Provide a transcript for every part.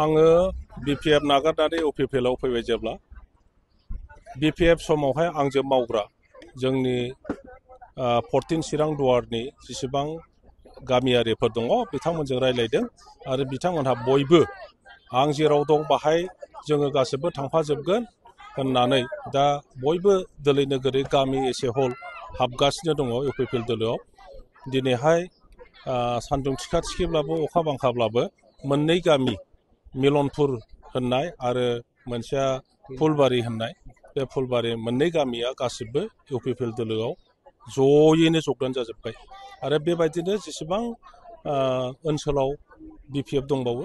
आङो BPF नागारनानै OPPL आव फैबाय जेब्ला BPF समावहाय आंजों मावग्रा जोंनि 14 चिरां दुवारनि जेसेबां गामियारिफोर दङ बिथांमोनजों रायलायदों आरो बिथांमोनहा बयबो आं जेराव दं बाहाय जोङो गासिबो थांफाजोबगोन होननानै दा बयबो दोलै नोगोरै गामि एसे हल हाबगासिनो दङ UPPL दोलोआव दिनैहाय सान्दुं थिखा थिखिब्लाबो अखा बांखाब्लाबो मोननै गामि मिलनपुर होननाय आरो मोनसेया फुलबारि होननाय बे फुलबारि मोननै गामिया गासिबो UPPL दोलोआव जयैनो जगदान जाजोब्बाय आरो बेबायदिनो जेसेबां ओनसोलाव BPF दंबावो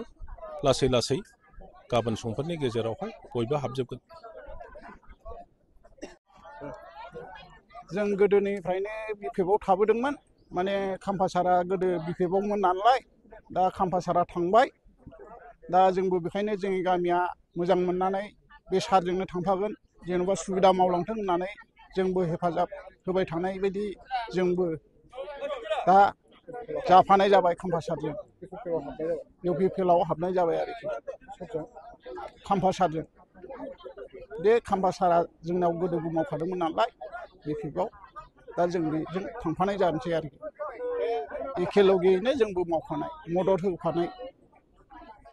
लासै लासै गाबोन समफोरनि गेजेरावहाय बयबो हाबजोबगोन जों गोदोनिफ्रायनो BPFआव थाबोदोंमोन माने खाम्फासारा गोदो BPFआवमोन नालाय दा खाम्फासारा थांबाय दा जोंबो बेखायनो जोंनि गामिया मोजां मोननानै बे सारजोंनो थांफागोन जेनेबा सुबिदा मावलांथों होननानै जोंबो हेफाजाब होबाय थानाय बायदि जोंबो दा जाफानाय जाबाय खाम्फासारजों UPPLआव हाबनाय जाबाय आरोखि खाम्फासारजों बे खाम्फासारा जोंनाव गोदोबो मावफादोंमोन नालाय BPFआव दा जों बेजों थांफानाय जानोसै आरोखि एखेलगेयैनो जोंबो मावफानाय मदद होफानाय